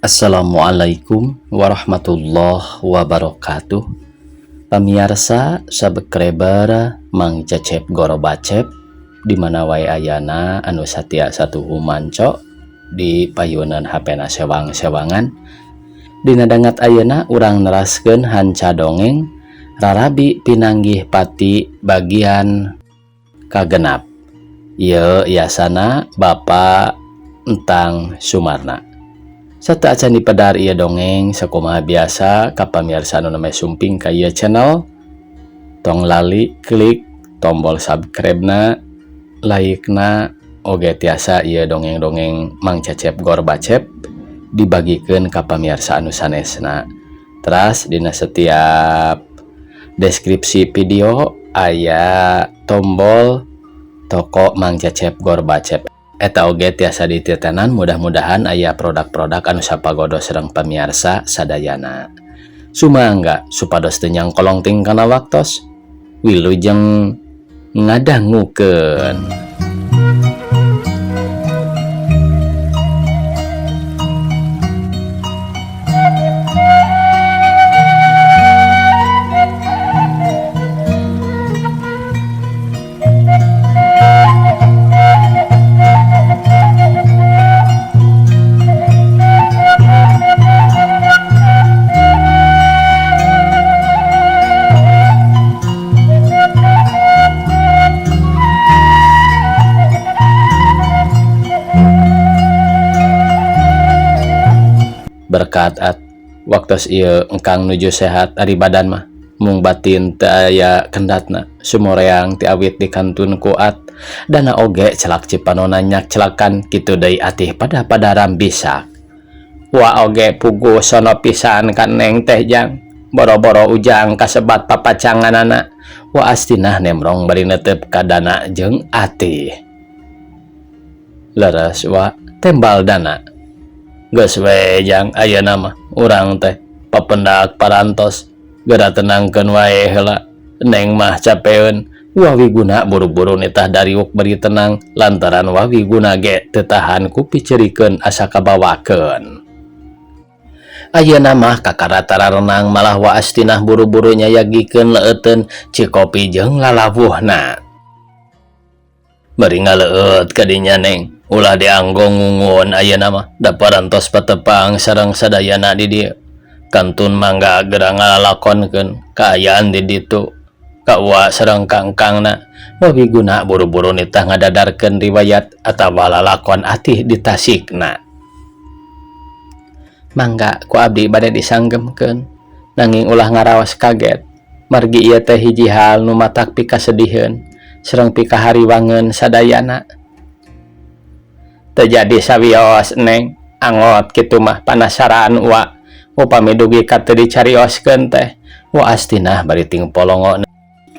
Assalamualaikum warahmatullahi wabarakatuh. Pamiarsa subscriber Mang Cecep Gorobacep di mana wae ayana anu satia satuhu manco di payunan HP na sewang-sewangan. Dina dangat ayeuna urang neraskeun hanca dongeng Rarabi Pinanggih Pati bagian kagenap. Ieu yasana Bapak Entang Sumarna. Sateuacan dipedar ieu dongeng sakumaha biasa ka pamirsa anu namanya sumping ka ieu channel, tong lali klik tombol subscribe-na, like-na, oge tiasa ieu dongeng-dongeng Mang Cecep Gorbacep dibagikeun ka pamirsa anu sanesna. Teras dina setiap deskripsi video aya tombol toko Mang Cecep Gorbacep. Eta oge tiasa dititenan, mudah-mudahan aya produk-produk anu sapagodos sareng pamiarsa sadayana. Sumangga supados teu nyangkolong ting kana waktos. Wilujeng ngadangukeun. Berkat at waktos ieu engkang nuju sehat ari badan mah mung batin teu aya kendatna sumoreang ti awit di kantun kuat dana oge celak cipanona nyak celakan kitu deui atih pada padaram bisa wa oge puguh sono pisan ka neng teh jang boro-boro ujang kasebat papacanganana wa astinah nemrong bari netep ka dana jeung atih leres wa tembal dana geus we jang ayeuna mah urang teh papendak parantos geura tenangkeun wae heula neng mah capeun. Wawiguna buru-buru nitah dariuk bari tenang lantaran wawiguna ge teu tahan ku picerikeun asa kabawakeun. Ayeuna mah kakara tararenang malah wa astinah buru-buru nyayagikeun leueuteun cikopi jeung lalawuhna. Bari ngaleueut ka dinya neng ulah dianggo ngungun ayeuna mah da parantos patepang sareng sadayana di dieu. Kantun mangga geura ngalalakonkeun kaayaan di ditu. Ka uwa sareng kangkangna wawiguna buru-buru nitah ngadadarkeun riwayat atawa lalakon atih di Tasikna. Mangga ku abdi bade disanggemkeun nanging ulah ngaraos kaget margi ieu teh hiji hal nu matak pikasediheun sareng pikahariwangeun sadayana. Teu jadi sawios neng angot kitu mah panasaran uwa upami dugi ka teu dicarioskeun teh wa astinah bari ting polongo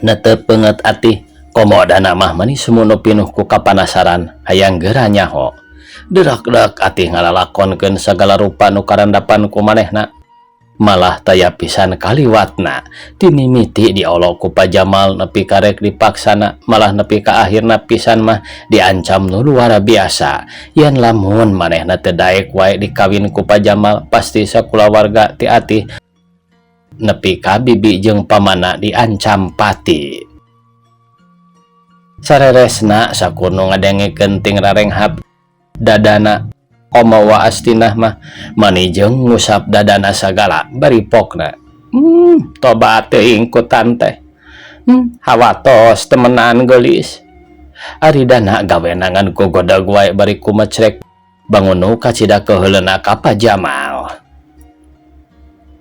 netep peungeut atih komo dana mah mani sumuno pinuh ku kapanasaran hayang geura nyaho. Derak-derak atih ngalalakonkeun sagala rupa nu karandapan ku manehna malah taya pisan kaliwatna timimiti diolok ku Pajamal nepi karek dipaksana malah nepi ka akhirna pisan mah diancam nu luar biasa yen lamun manehna teu daek wae dikawin ku Pajamal pasti sakulawarga ti atih nepi ka bibi jeung pamana diancam pati. Sareresna sakur nu ngadengekeun ting rarenghap dadana komo wa astinah mah mani jeung ngusap dadana sagala bari pokna. Tobat teuing ku tante. Hawatos temenan geulis. Ari dana gawena ngan gogodag wae bari kumecrek bangunu kacida keuheuleuna ka Pajamal.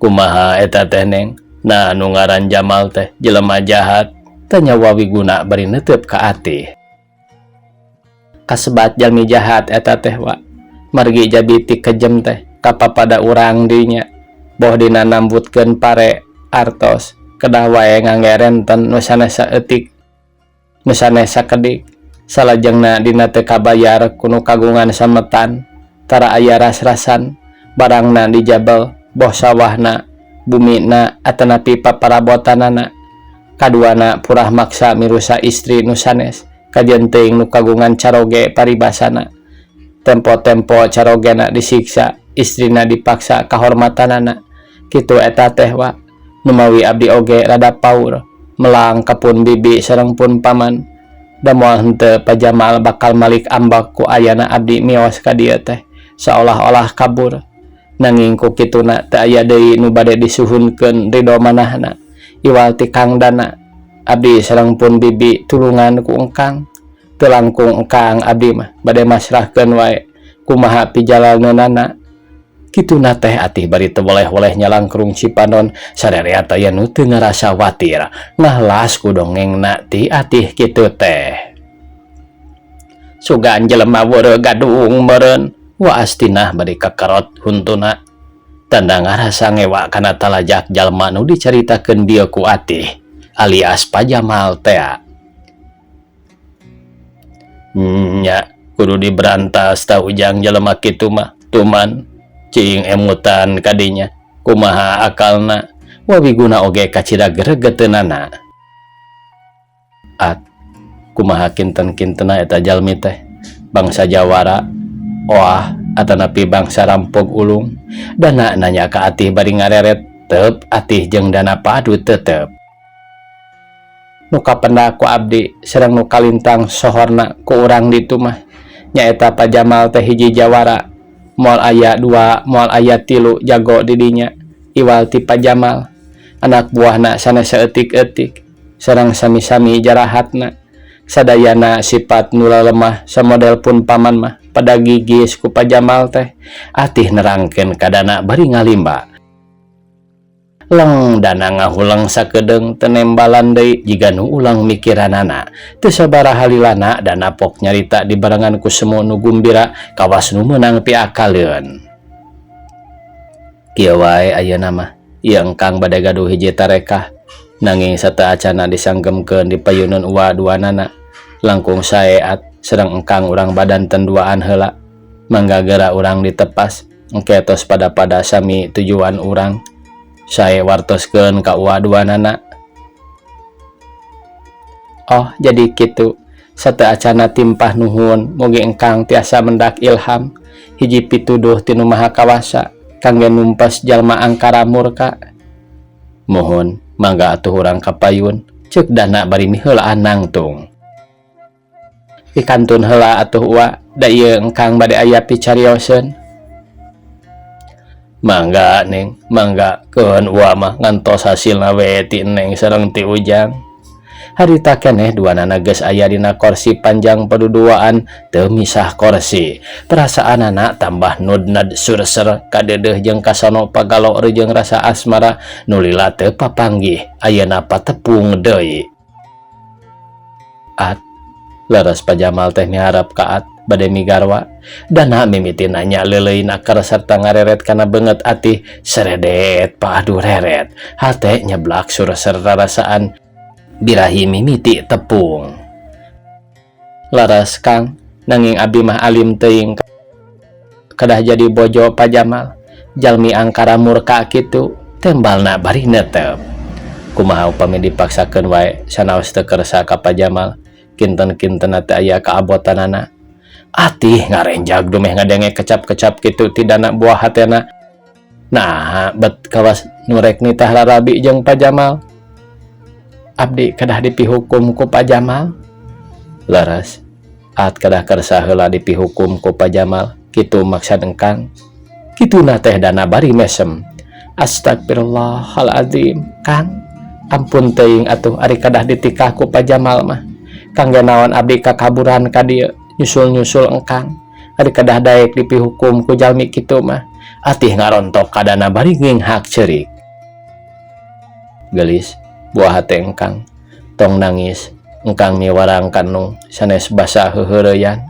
Kumaha eta teh neng? Nah nu ngaran Jamal teh jelema jahat tanya wawiguna bari neuteup ka atih. Kasebat jalmi jahat eta teh wa. Margi jabiti kejem teh kapapada urang dinya boh dina nambutkeun pare artos kedah wae ngangerenten nu sanes saeutik nu sanes sakedik salajengna dina teu kabayar ku nu kagungan sametan tara aya ras-rasan barangna dijabel boh sawahna bumina atanapi paparabotanana kaduana purah maksa mirusa istri nu sanes kajeun teuing nu kagungan caroge paribasana tempo-tempo carogena disiksa Istrina dipaksa kahormatanana. Kitu eta teh Wa. Numawi abdi oge rada paur melang ka pun bibi sareng pun paman. Da moal henteu Pa Jamal bakal malik ambek ku ayana abdi mios ka dieu teh saolah-olah kabur. Nanging ku kituna teu aya deui nu bade disuhunkeun ridho manahna iwal ti Kang Dana. Abdi sareng pun bibi tulungan ku engkang. Teu langkung engkang abdi mah bade masrahkeun wae kumaha pijalaleunana. Kituna teh atih bari teu boleh-boleh nyalangkrung Cipanon sarerea aya nu teu ngarasa watir ngahlas ku dongengna ti atih kitu teh. Sugan jelema weureu gadung meureun waas tinah bari kakerot huntuna. Tanda ngarasa ngewa kana talajak jalma nu dicaritakeun bieu ku atih alias Pajamal tea. Nya kudu diberantas tah Ujang jelema kitu mah tuman cing emutan kadinya kumaha akalna wawiguna oge kacida gregeteunana. At kumaha kinten-kintena eta jalmi teh bangsa jawara oah atanapi bangsa rampog ulung Dana nanya ka Atih bari ngareret tep Atih jeung Dana padu tetep. Nu kapendak ku abdi sareng nu kalintang sohorna ku urang ditu mah nyaeta Pa Jamal teh hiji jawara moal aya dua moal aya tilu jago di dinya iwal ti Pa Jamal anak buahna sanes saeutik-eutik sareng sami-sami jarahatna sadayana sifat nu lalemah samodel pun paman mah pada gigis ku Pa Jamal teh Atih nerangkeun ka Dana bari ngalimba. Leng Dana ngahuleng sakedeung teu nembalan deui jiga nu ulang mikiranana. Teu sabaraha lilana Dana pok nyarita dibarengan ku semu nu gumbira kawas nu meunang piakaleun. Kieu wae ayeuna mah, ieu engkang bade gaduh hiji tarekah nanging sateuacanna disanggemkeun di payuneun uwa duanana. Langkung sae at sareng engkang urang badanten duaan heula. Mangga geura urang ditepas engke tos pada-pada sami tujuan urang. Sae wartoskeun ka uwa duanana. Oh jadi kitu sateuacanna timpah nuhun mugi engkang tiasa mendak ilham hiji pituduh ti Nu Maha Kawasa kangge numpes jalma angkara murka. Muhun mangga atuh urang ka payun ceuk Dana bari miheulaan nangtung. Pikantun heula atuh uwa da ieu engkang bade aya picarioseun. Mangga Neng, mangga keun uwa mah ngantos hasilna we ti Neng sareng ti Ujang. Harita keneh duanana geus aya dina korsi panjang paduduaan teu misah korsi. Perasaanana tambah nudnad surser kadeudeuh jeung kasono pagalo reujeng rasa asmara nu lila teu papanggih ayeuna patepung deui. At leres Pa Jamal teh miharep ka At bade migarwa. Dana mimiti nanya leuleuy naker sarta ngareret kana beungeut atih seredet paadu reret. Hate nyeblak surser rarasaan birahi mimiti tepung. Leres Kang, nanging abdi mah alim teuing kedah jadi bojo Pa Jamal. Jalmi angkara murka kitu tembalna bari netep. Kumaha upami dipaksakeun wae sanaos teu kersa ka Pa Jamal. Kinten-kintenna teh aya kaabotanana. Atih ngarenjag dumeh ngadenge kecap-kecap kitu ti Dana buah hatena. Naha bet kawas nu rek nitah larabi jeung Pa Jamal. Abdi kedah dipihukum ku Pa Jamal. Leres at kedah kersa heula dipihukum ku Pa Jamal kitu maksad engkang. Kituna teh Dana bari mesem. Astagfirullahalazim Kang, ampun teuing atuh ari kedah ditikah ku Pa Jamal mah. Kangge naon abdi kakaburan ka dieu nyusul-nyusul engkang. Ari kedah daek dipihukum ku jalmi kitu mah. Atih ngarontok ka Dana bari nginghak ceurik. Geulis buah hate engkang, tong nangis, engkang miwarang kanu sanes basa heuheureyan.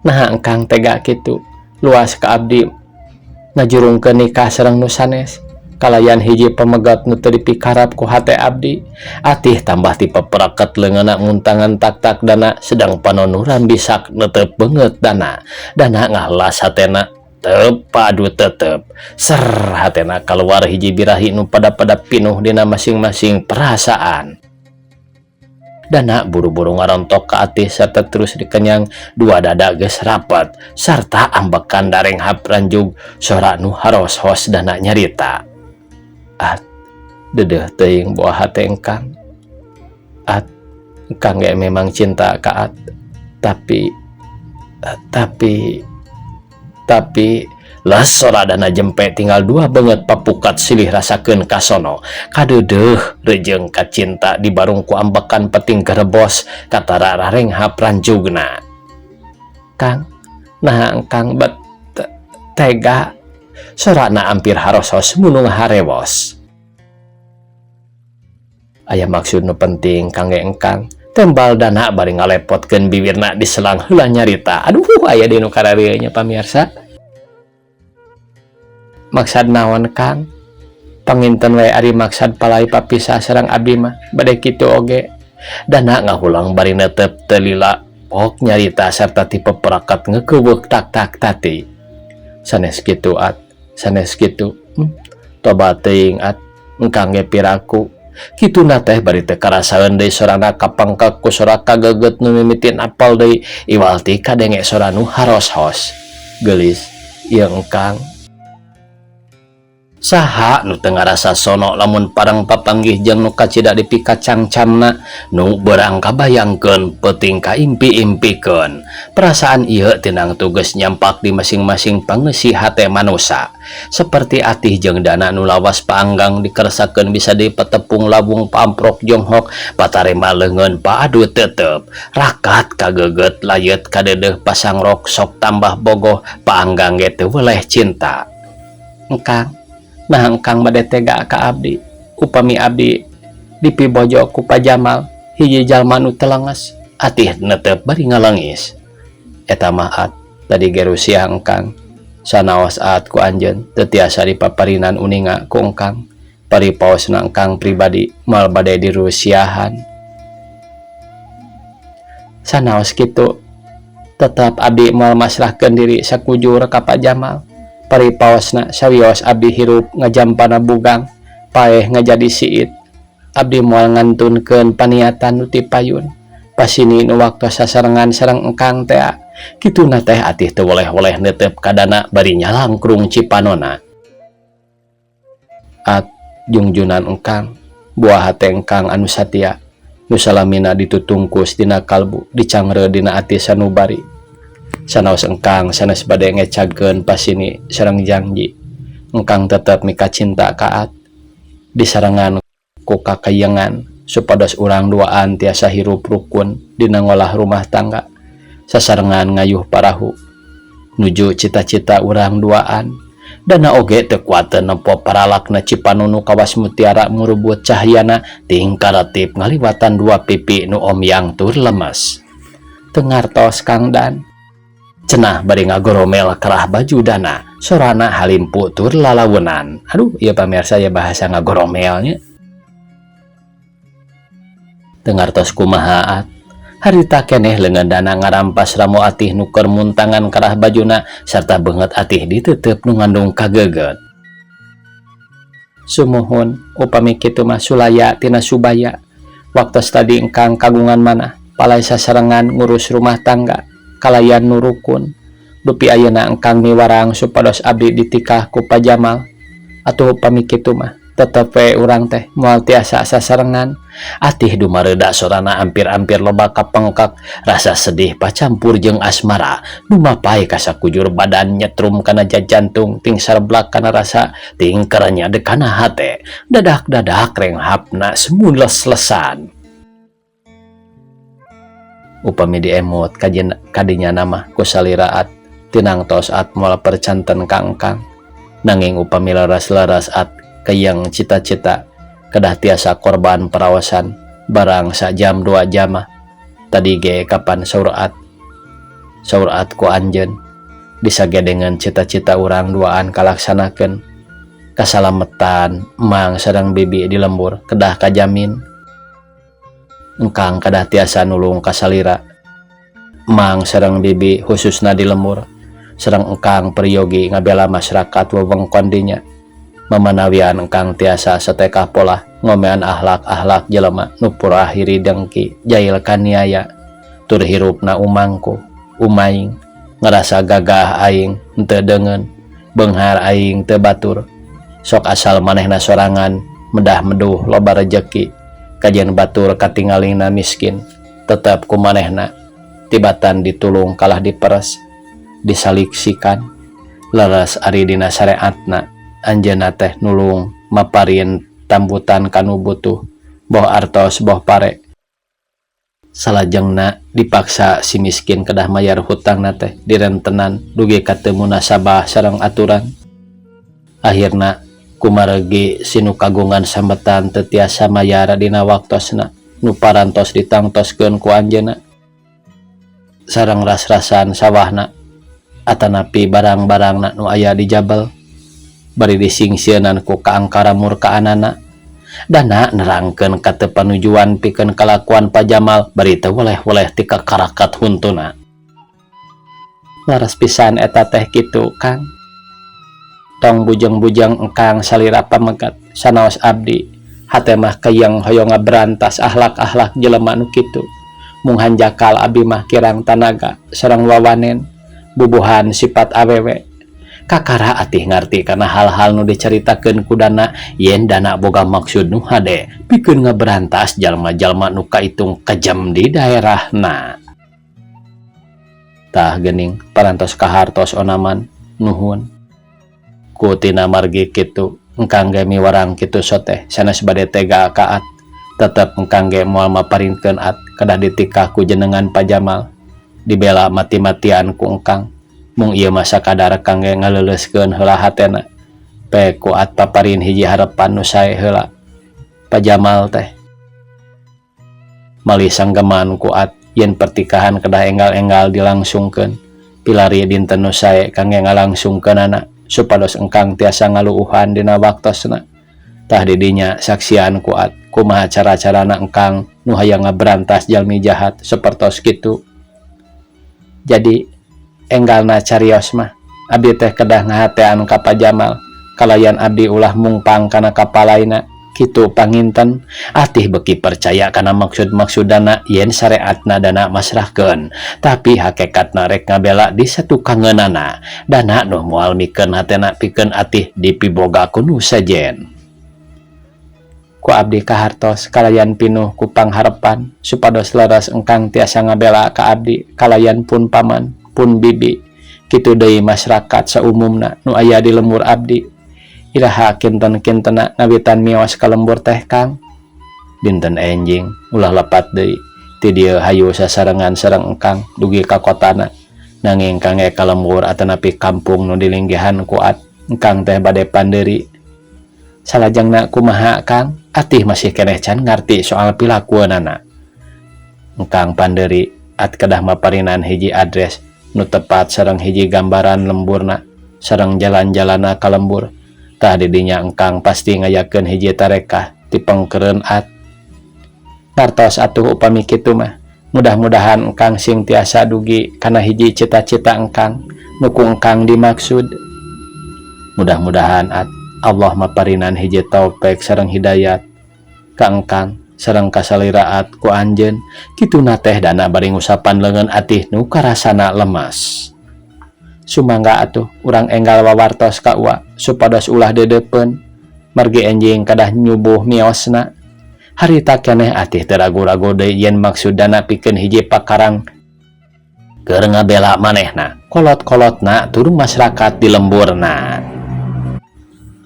Naha engkang tega kitu, luas ka abdi ngajurungkeun nikah sareng nu sanes. Kalayan hiji pamegat nu teu dipikarap ku hate abdi. Atih tambah ti pepereket leungeunna nguntangan tak-tak Dana sedang panonuran bisak neuteup beungeut Dana. Dana ngahlas hatena teu padu tetep. Ser hatena kaluar hiji birahi nu pada-pada pinuh dina masing-masing perasaan. Dana buru-buru ngarontok ka Atih sarta terus dikenyang dua dada geus rapat sarta ambekan darenghap ranjug sora nu haros-hos dana nyarita. At, dedeh teuing buah hate engkang. At, engkang ge memang cinta ka At. Tapi tapi tapi les sora dana jempe tinggal dua banget papukat silih rasakeun kasono kadeudeeh rejeung ka cinta dibarung ku ambekan peting gerebos katara rarenghap ranjugna. Kang, nah engkang bet tega sorana ampir harosos munung harewos. Aya maksud nu penting kangge engkang, tembal dana bari ngalepotkeun bibirna di selang heula nyarita. Aduh, aya di nu kararieu nya pamirsa. Maksad naon Kang? Panginten we ari maksad palai papisah sareng abdi mah bade kitu oge. Dana ngahulang bari netep teu lila pok nyarita sarta tipe perakat ngekeuweuk tak tak tati. Sanes kitu At, sanes kitu. Toba teuing At, engkang ge piraku. Kituna teh bari teu karasaeun deui sorana kapangkak ku sora kageget nu mimiti napal deui iwal ti kadenge sora nu haros-hos. Geulis, ieu engkang. Saha nu teu ngarasa sono lamun parang papanggih jeung nu kacida dipikacangcamna nu beurang kabayangkeun peuting kaimpi-impikeun. Perasaan ieu tinang tugas nyampak di masing-masing pangeusi hate manusa. Seperti Atih jeung Dana nu lawas paanggang dikersakeun bisa dipetepung labung pamprok jonghok patarema leungeun paadu tetep. Rakat kageget layet kadedeh pasangrok sok tambah bogoh paanggang ge teu weleh cinta. Engkang, nah engkang bade tega ka abdi upami abdi dipibojo ku Pa Jamal hiji jalma nu telenges. Atih netep bari ngalengis. Eta mah At, tadi ge rusiah engkang sanaos At ku anjeun teu tiasa dipaparinan uninga ku engkang paripaosna engkang pribadi moal bade dirusiahan. Sanaos kitu tetep abdi moal masrahkeun diri sakujur ka Pa Jamal. Paripaosna sawios abdi hirup ngajampana bugang paeh ngajadi siit. Abdi moal ngantunkeun paniatan nu ti payun pasini nu waktos sasarengan sareng engkang tea. Kituna teh Atih teu weleh-weleh neuteup ka Dana bari nyalangkrung cipanona. At, jungjunan engkang buah hate engkang anu satia nu salamina ditutungkus dina kalbu dicangre dina ati sanubari. Sanaos engkang sanes bade ngecagkeun pasini sareng janji engkang tetep mikacinta ka At disarengan ku kakayengan supados urang duaan tiasa hirup rukun dina ngolah rumah tangga sasarengan ngayuh parahu nuju cita-cita urang duaan. Dana oge teu kuateun nempo paralakna cipanunu kawas mutiara murubut cahyana tingkaratip ngaliwatan dua pipi nu omyang tur lemes. Teu ngartos Kang Dan, cenah bari ngagoromel kerah baju Dana sorana halimpu tur lalawunan. Aduh, ieu pamirsa ya bahasa ngagoromelnya. Teu ngartos kumaha At? Harita keneh leungeun Dana ngarampas ramo Atih nu keur muntangan kerah bajuna sarta beungeut Atih diteuteup nu ngandung kageget. Sumuhun upami kitu mah sulaya tina subaya. Waktos tadi engkang kagungan manah palai sasarengan ngurus rumah tangga kalayan nu rukun. Dupi ayeuna engkang miwarang supados abdi ditikah ku Pa Jamal. Atuh upami kitu mah tetep we urang teh moal tiasa sasarengan. Atih dumareuda sorana ampir-ampir loba kapengkak rasa sedih pacampur jeung asmara dumapay ka sakujur badan nyetrum kana jantung ting sarblak kana rasa ting kerenya dekana hate dadak-dadak renghapna semules-lesan. Upami diemut kadinya nama ku salira At tinang tos At moal percanten ka engkang. Nanging upami leres-leres At keyeng cita-cita kedah tiasa korban perawasan barang sajam 2 jam mah. Tadi ge kapan saur At, saur At ku anjeun disagedengan cita-cita urang duaan kalaksanakeun kasalametan mang sareng bibi di lembur kedah kajamin. Engkang kedah tiasa nulung kasalira mang sareng bibi khususna di lembur sareng engkang peryogi ngabela masyarakat wewengkon dinya. Mamanawian engkang tiasa satekah polah ngomean ahlak-ahlak jelema nu purah hiri dengki jail kaniaya tur hirupna umangku umaing ngerasa gagah aing henteu deungeun beunghar aing teu batur sok asal manehna sorangan medah meduh loba rejeki kajian batur katingalina miskin tetep ku manehna tibatan ditulung kalah diperes disaliksikan leres ari dina sareatna anjeunna teh nulung maparin tambutan kanu butuh boh artos boh pare salajengna dipaksa si miskin kedah mayar hutangna teh direntenan dugi ka teu munasabah sareng aturan akhirna kumargi si nu kagungan sambetan teu tiasa mayar dina waktosna nu parantos ditangtoskeun ku anjeunna sareng ras-rasan sawahna atanapi barang-barangna nu aya di jabal bari disingsieunan ku kaangkara murkaanana dana nerangkeun ka teu panujuan pikeun kalakuan Pa Jamal bari teu weleh-weleh ti kakarakat huntuna laras pisan eta teh kitu Kang tong bujeng-bujeng engkang salira pamegat sanaos abdi hate mah keyeng hoyong ngaberantas ahlak-ahlak jelema nu kitu mung hanjakal abdi mah kirang tanaga sareng wawanen bubuhan sifat awewe kakara atih ngarti karena hal-hal nu dicaritakeun ku dana yen dana boga maksud nu hade pikeun ngaberantas jalma-jalma nu kaitung kejam di daerahna tah geuning parantos kahartos onaman nuhun ku tina margi kitu engkang ge miwarang kitu soteh sanes bade tega ka at tetep engkang ge moal maparinkeun at kedah ditikah ku jenengan Pa Jamal dibela mati-matian ku engkang mung ieu mah sakadar kangge ngaleuleuskeun heula hatena pe ku at paparin hiji harepan nu sae heula Pa Jamal teh malih sanggeman ku at yen pertikahan kedah enggal-enggal dilangsungkeun pilari dinten nu sae kangge ngalangsungkeunana supados engkang tiasa ngaluuhan dina waktosna tah di dinya saksian ku at kumaha cara-carana engkang nu hayang ngaberantas jalmi jahat sapertos kitu jadi enggalna carios mah abdi teh kedah ngahatean ka Pa Jamal kalayan abdi ulah mungpang kana kapalaina kitu panginten atih beki percaya kana maksud-maksudana yen sareatna dana masrahkeun tapi hakekatna rek ngabela di satukangeunana dana nu moal mikeun hatena pikeun atih dipiboga ku nu sejen ku abdi kahartos kalayan pinuh ku pangharepan supados leres engkang tiasa ngabela ka abdi kalayan pun paman pun bibi kitu deui masyarakat saumumna nu aya di lembur abdi iraha kinten-kintena ngawitan mios ka lembur teh Kang dinten enjing ulah lepat deui ti dieu hayu sasarengan sareng engkang dugi ka kotana nanging kangge ka lembur atanapi kampung nu dilinggihan ku at engkang teh bade panderi salajengna kumaha Kang atih masih keneh can ngarti soal pilakueunana engkang panderi at kedah maparinan hiji adres nu tepat sareng hiji gambaran lemburna sareng jalan-jalana ka lembur tah di dinya engkang pasti ngayakeun hiji tarekah ti pengkeureun at ngartos atuh upami kitu mah mudah-mudahan engkang sing tiasa dugi kana hiji cita-cita engkang nu ku engkang dimaksud mudah-mudahan at Allah maparinan hiji taufik sareng hidayat ka engkang sareng kasaliraat ku anjeun kituna teh dana bari ngusapan leungeun atih nu karasana lemas sumangga atuh urang enggal wawartos ka uwa supados ulah dedeupeun margi enjing kadah nyubuh miosna harita keneh atih teu ragu-ragu deui yen maksudana pikeun hiji pakarang keur ngabela manehna kolot-kolotna tur masyarakat di lemburna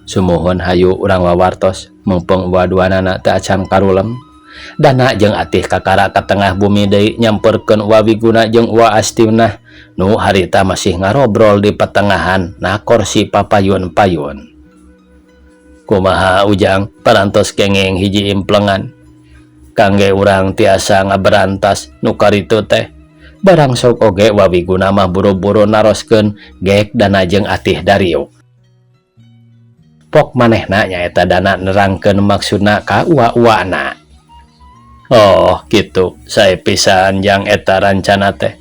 sumuhun hayu urang wawartos mumpung uwa duanana teu acan karulem dana jeung atih kakara ka tengah bumi deui nyamperkeun uwa Wiguna jeung uwa Astinah nu harita masih ngarobrol di petengahan na korsi papayun-payun kumaha ujang parantos kenging hiji implengan kangge urang tiasa ngaberantas nu karitu teh barang sok oge Wa Wiguna mah buru-buru naroskeun gek dana jeung atih dariuk pok manehna nyaeta dana nerangkeun maksudna ka uwa-uwana oh gitu sae pisan jang eta rancana teh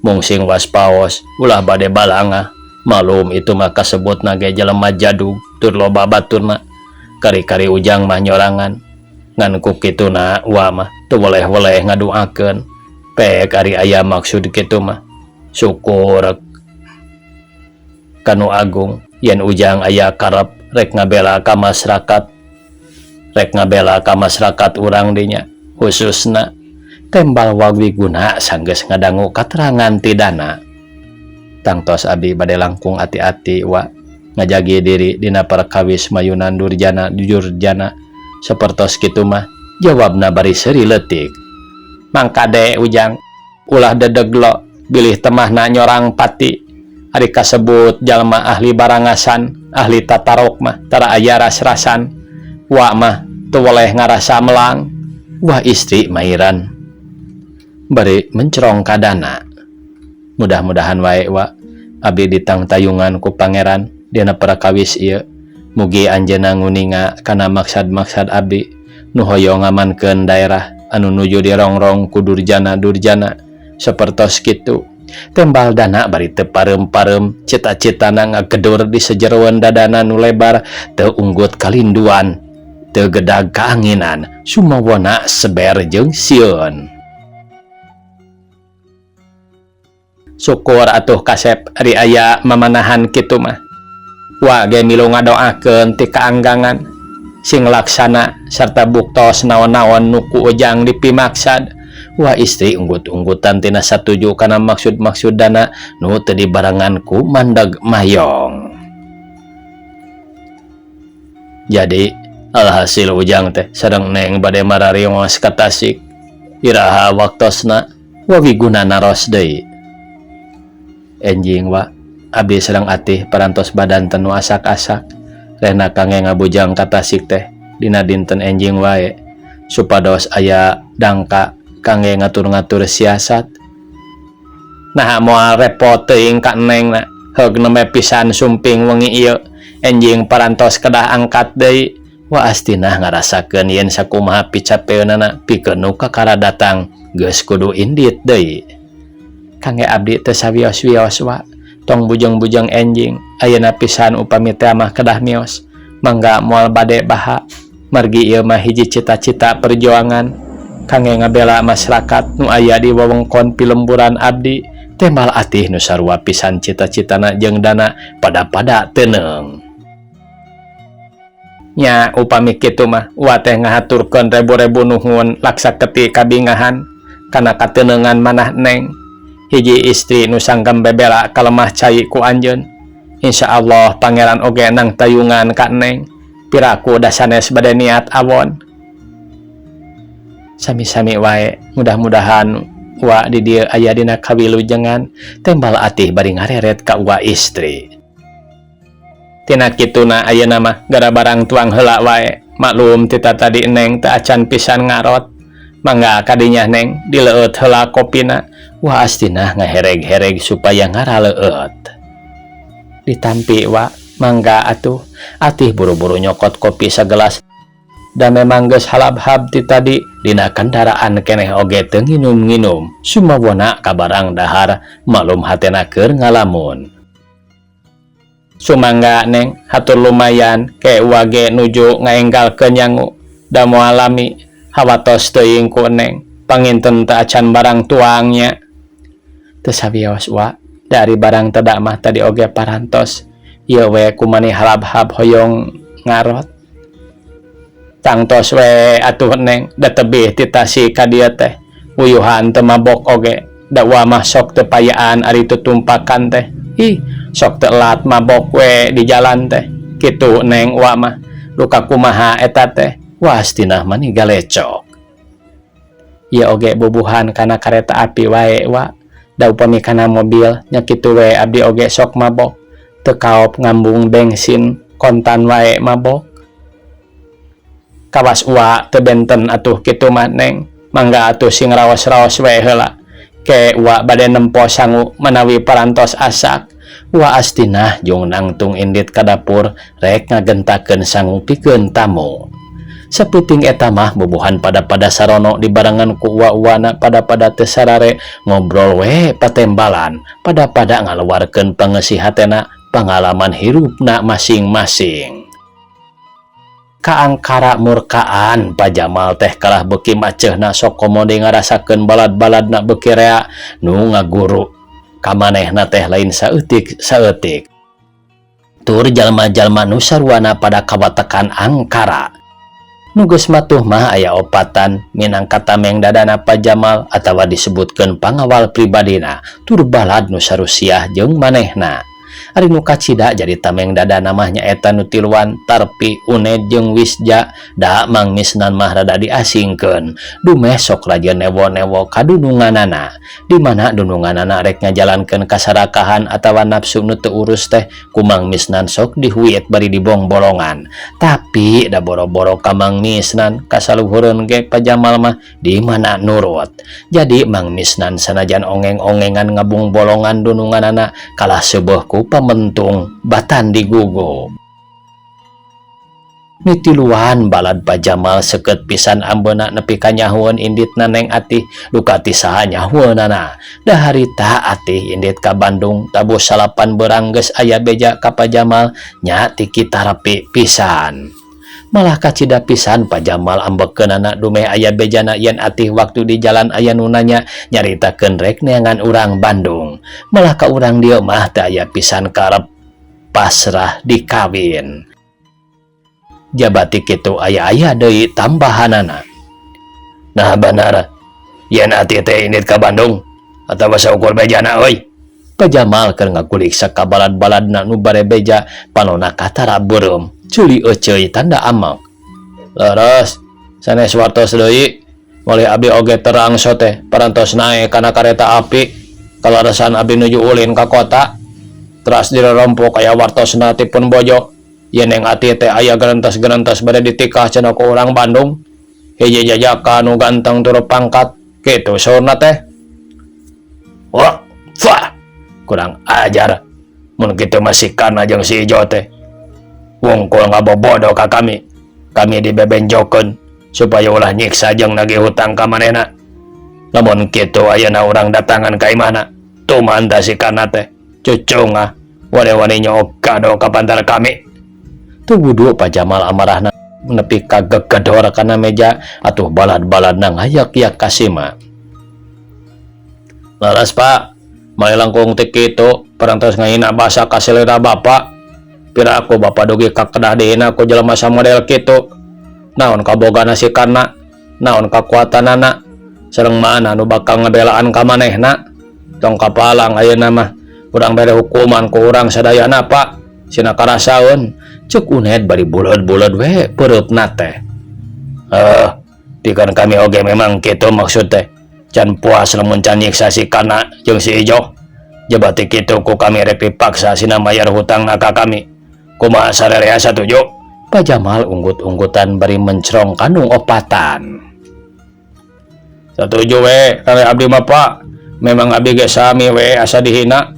mung sing waspaos ulah bade balangah malum itu mah kasebutna ge jelema jadug Tur loba baturna kari-kari Ujang mah nyorangan ngan ku kituna Wa mah teu weleh-weleh ngaduakeun pek ari aya maksud kitu mah. Syukur ka Nu Agung yen Ujang aya karep rek ngabela ka masyarakat, rek ngabela ka masyarakat urang dinya khususna, tembal Wa Wiguna sanggeus ngadangu katerangan ti Dana. Tangtos abi bade langkung ati-ati, Wa, ngajagi diri dina perkawis mayunan durjana jurjana sapertos kitu mah, jawabna bari seuri leutik. Mangkade Ujang, ulah dedeglo bilih temahna nyorang pati. Ari kasebut jalma ahli barangasan, ahli tatarok mah tara aya ras-rasan. Wa mah teu weleh ngarasa melang. Wah, istri mairan bari mencerong ka Dana. Mudah-mudahan wae, Wa, abdi ditangtayungan ku Pangeran dina perkawis ieu. Mugi anjeunna nguninga kana maksad-maksad abdi nu hoyong ngamankeun daerah anu nuju dirongrong ku durjana-durjana sapertos kitu, tembal Dana bari teu pareum-pareum cita-citana ngagedur di sajeroan dadana nu lebar. Teu unggut kalinduan, teu gedag kaanginan, sumawona seber jeung sieun. Syukur atuh, Kasep, ari aya mamanahan kitu mah. Wa ge milu ngadoakeun ti kaanggangan sing laksana serta buktos naon-naon nu ku Ujang dipimaksad. Wah, istri unggut-unggutan tina satuju kana maksud-maksud Dana nu teu dibarengan ku mandeg mayong. Jadi alhasil Ujang teh sareng Neng bade mararios ka Tasik. Iraha waktosna? Wa Wiguna naros deui. Enjing, Wa, abdi sareng Atih parantos badanten nu asak-asak rehna kangge ngabujang ka Tasik teh dina dinten enjing wae supados aya dangka kangge ngatur-ngatur siasat. Naha moal repot teuing ka Neng na? Heug, nembe pisan sumping wengi ieu, enjing parantos kedah angkat deui. Wa Astinah ngarasakeun yen sakumaha picapeunana pikeun nu kakara datang geus kudu indit deui. Kangge abdi teu sawios-wios, Wa. Tong bujeng-bujeng enjing, ayeuna pisan upami teh mah kedah mios. Mangga, moal bade baha, margi ieu mah hiji cita-cita perjuangan kangge ngabela masyarakat nu aya di wewengkon pilemburan abdi, tembal Atih nu sarua pisan cita-citana jeung Dana pada-pada teuneung. Nya, upami kitu mah Wa teh ngahaturkeun rebu-rebu nuhun laksa keti kabingahan kana kateunengan manah Neng, hiji istri nu sanggem bebela kalemah cai ku anjeun. Insyaallah Pangeran oge nang tayungan ka Neng. Piraku da sanes bade niat awon. Sami-sami wae, mudah-mudahan Wa di dieu aya dina kawilujengan, tembal Atih bari ngareret ka Wa istri. Tina kituna ayeuna mah gara barang tuang heula wae, maklum tita tadi Neng teu acan pisan ngarot. Mangga kadinya, Neng, dileueut heula kopina. Wa Astinah ngahereg-hereg supaya ngaraleueut. Ditampi, Wa, mangga atuh. Atih buru-buru nyokot kopi sagelas da memang geus halabhab ti tadi dina kendaraan keneh oge teu nginum-nginum, sumawona kabarang dahar, maklum hatena keur ngalamun. Sumangga, Neng, hatur lumayan. Ke Wa ge nuju ngaenggalkeun nyangu da moal lami. Hawatos teuing ku Neng, panginten teu acan barang tuangnya. Teu sawios, Wa, dari barang teda mah tadi oge parantos, ieu we kumani halabhab hoyong ngarot. Tangtos we atuh, Neng, da tebih ti Tasik ka dieu teh uyuhan teu mabok oge. Da Wa mah sok teu payaan ari tutumpakan teh. Ih, sok teu elat mabok we di jalan teh kitu, Neng. Wa mah luka kumaha eta teh? Wah, Astinah mani galecok. Ieu oge bubuhan kana kareta api wae, Wa. Da upami kana mobil nya kitu we, abdi oge sok mabok, teu kaop ngambung bensin, kontan wae mabok. Kawas Wa teu benten atuh kitu mah, Neng. Mangga atuh sing raos-raos we heula, ke Wa bade nempo sangu manawi parantos asak. Wa Astinah jung nangtung indit ka dapur rek ngagentakeun sangu pikeun tamu. Saputing eta mah bubuhan pada-pada sarono dibarengan ku uwa-uwana pada-pada teu sarare ngobrol we patembalan, pada-pada ngaluarkeun pangeusi hatena, pangalaman hirupna masing-masing. Kaangkara murkaan Pa Jamal teh kalah beuki macehna sok komo deui ngarasakeun balad-baladna beuki rea nu ngaguru ka manehna teh lain saeutik saeutik. Tur jalma-jalma nu saruana pada kawatekan angkara. Nu geus matuh mah aya opatan minangka tameng dadana Pa Jamal atawa disebutkeun pangawal pribadina tur balad nu sarusiah jeung manehna. Ari nu kacida jadi tameng dadana mah nyaeta nu tiluan Tarpi, Uned jeung Wisja da Mang Misnan mah rada diasingkeun dumeh sok rajin newo-newo ka dununganana. Di mana dununganana rek ngajalankeun kasarakahan atawa nafsu nu teu urus teh ku Mang Misnan sok dihuit bari dibongbolongan. Tapi da boro-boro ka Mang Misnan kasaluhureun ge Pa Jamal mah di mana nurut. Jadi Mang Misnan sanajan ongeng-ongengan ngabongbolongan dununganana kalah seubeuh ku pamentung batan digugu. Mitiluan balad Pa Jamal seukeut pisan ambeuna nepi ka nyahoeun inditna Neng Atih duka ti saha nyahoeunana. Da harita Atih indit ka Bandung tabuh salapan beurang geus aya beja ka Pa Jamal nya ti Tarpi pisan. Malah kacida pisan Pa Jamal ambekeunana dumeh aya bejana yen Atih waktu di jalan aya nu nanya nyaritakeun rek neangan urang Bandung. Malah ka urang dieu mah teu aya pisan karep pasrah dikawin. Jabati kitu aya-aya deui tambahanana. Nah benar yen Atih teh indit ka Bandung atawa saukur bejana euy. Pa Jamal keur ngagulik sakabalad-baladna nu bare beja panona katara beureum ceuli euceuy tanda amak. Leres sanes wartos deui malih abdi oge terang teh parantos naek kana kareta api kalaresan abdi nuju ulin ka kota teras direrompo aya wartosna ti pun bojo yen Neng Atih teh aya gerentas-gerentas bade ditikah cenah ku urang Bandung hiji jajaka nu ganteng tur pangkat kitu saurna teh. Wah, fah, kurang ajar mun kitu mah si Karna jeung si Ijo teh wungkul ngabobodo ka kami. Kami dibebenjokeun supaya ulah nyiksa jeung nagih hutang ka manehna. Lamun kitu ayeuna urang datangan ka imahna tuman tah si Karna teh cucung ah wani-wani nyook kado ka pantar kami. Teu wudu Pa Jamal amarahna nepi ka gegedor kana meja atuh balad-baladna ngayak-yak ka sima. Leres Pak, malih langkung ti kitu parantos ngahina basa ka selera Bapak. Piraku Bapak dugi ka kedah dihina ku jelema samodel kitu. Naon kabogana si Karna, naon kakuatanana, sareng mana nu bakal ngabelaan ka manehna. Tong kapalang ayeuna mah urang bere hukuman ku urang sadayana Pak. Sina karasaeun cek Uned bari buleud-buleud we peureupna teh. Pikeun kami oge memang kitu maksud teh. Can puas lamun can nyiksa si Karna jeung si Ijo. Jabati kitu ku kami rek dipaksa sina mayar hutangna ka kami. Kumaha sarerea satuju? Pa Jamal unggut-unggutan bari mencrong kanu opatan. Satuju we kali abdi mah Pak. Memang abdi ge sami we asa dihina.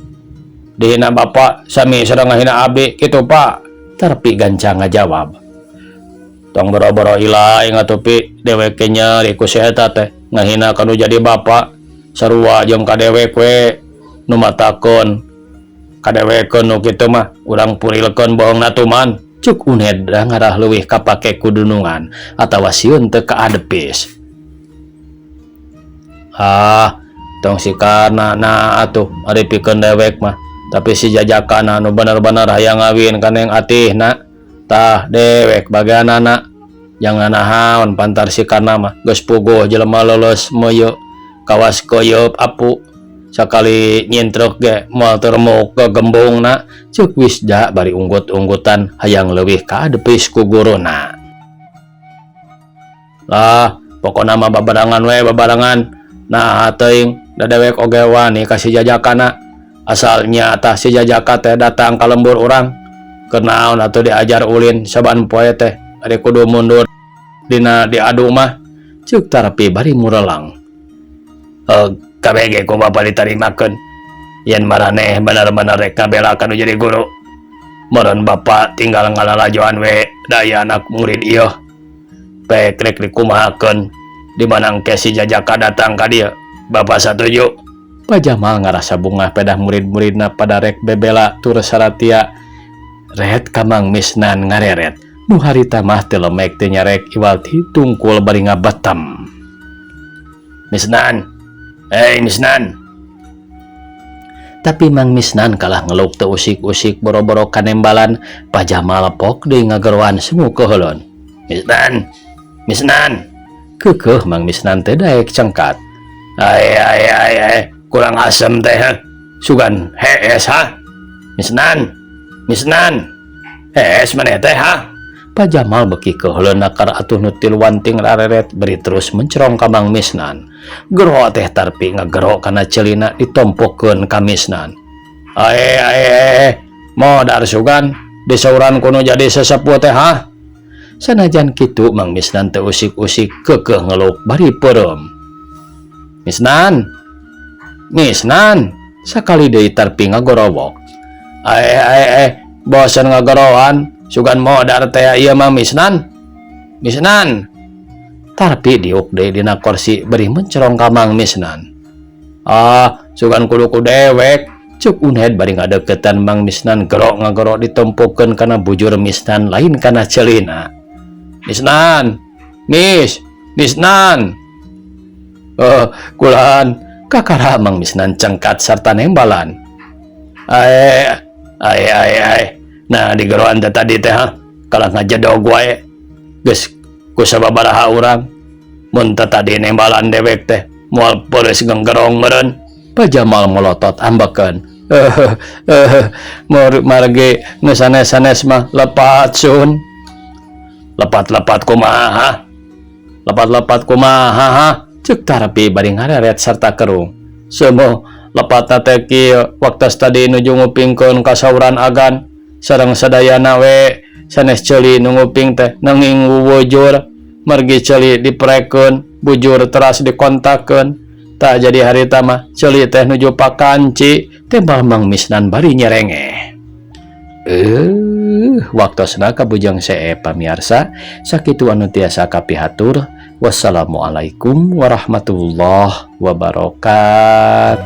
Dihina Bapak sami sareng ngahina abdi kitu Pak. Tarpi gancang ngajawab. Tong boro-boro ilai atuh pi dewek ge nyeri ku si eta teh ngahina kanu jadi bapak sarua jeung ka dewek we nu matakeun kadewekeun nu kitu mah urang purilkeun bohongna tuman. Cuk Uned da ngarah leuwih kapake ku dunungan atawa sieun teu kaadepis. Ah, tong si Karna na atuh ari pikeun dewek mah tapi si jajakana nu bener-bener hayang ngawin ka Neng Atihna tah dewek bagianana jangan nahaon pantar si Karna mah geus puguh jelema leuleus meuyeuh kawas keuyeup apu sakali nyintruk ge moal teremuk ke gembungna. Ceuk Wisda bari unggut-unggutan hayang leuwih kaadepis ku guruna. Lah pokona mah babarengan we babarengan nah teuing da dewek oge wani ka si jajakana asalnya tah si jajaka teh datang ka lembur urang keur naon atuh diajar ulin saban poe teh ari kudu mundur dina diadu mah. Ceuk Tarpi bari murelang. KBG ku Bapak ditarimakeun yen maraneh bener-bener rek ngabela kanu jadi guru meureun Bapak tinggal ngalalajoan we daya anak murid ieu pek rek dikumahakeun di mana engke si jajaka datang ka dieu Bapak satuju. Pa Jamal ngarasa bungah pedah murid-muridna pada rek bebela tur saratia ret ka Mang Misnan ngareret Nu harita mah teu lemek teu nyarek iwal ti tungkul bari ngabetem. Misnan, hei Misnan. Tapi Mang Misnan kalah ngeluk teu usik-usik boro-boro kanembalan Pak Jamal pok deui ngageroan semu keheulon. Misnan, Misnan. Keukeuh Mang Misnan teh daek cengkat. Ai ai ai ai, kurang asem teh ha. Sugan hees ha. Misnan, Misnan. Hees maneh teh ha. Pak Jamal beki keuheuleun nakar atuh nu tiluan ting rareret bari terus mencerong ka Mang Misnan. Gero teh Tarpi ngagero kana ceulina ditompokeun ka Misnan. Ae ae ae, modar sugan disauran kuno jadi sesepuh teh ha. Sanajan kitu Mang Misnan teu usik-usik keukeuh ngeluk bari peureum. Misnan, Misnan, sakali deui Tarpi ngagorowok. Ae ae ae, bosen ngageroan. Sugan modar teh ieu mah Misnan. Misnan. Tarpi diuk deui dina korsi bari mencerong ka Mang Misnan. Ah, sugan kudu ku dewek. Cuk Uned bari ngadeukeutan Mang Misnan gero ngagero ditompokeun kana bujur Misnan lain kana ceulina. Misnan. Mis, Misnan. Oh, kulan kakara Mang Misnan cengkat sarta nembalan. Ae, ae ae ae. Nah digeroan teh tadi teh ha kalah ngajedog wae geus ku sababaraha urang mun teh tadi nembalan dewek teh moal peureus genggerong meureun. Pak Jamal molotot ambekeun. Eh eh margi nu sanes-sanes mah lepat sun. Lepat-lepat kumaha ha? Lepat-lepat kumaha ha? Ceuk Tarpi bari ngareret sarta kerung. Seueuh lepatna teh kieu waktos tadi nuju ngupingkeun kasauran agan sareng sadayana we sanes ceuli nu nguping teh nanging wujur margi ceuli diprekeun bujur teras dikontakkeun tak jadi harita mah ceuli teh nuju pakanci tembal Mang Misnan bari nyerengeh. Waktosna kabujang see pamiarsa sakitu anu tiasa kapihatur. Wassalamualaikum warahmatullahi wabarakatuh.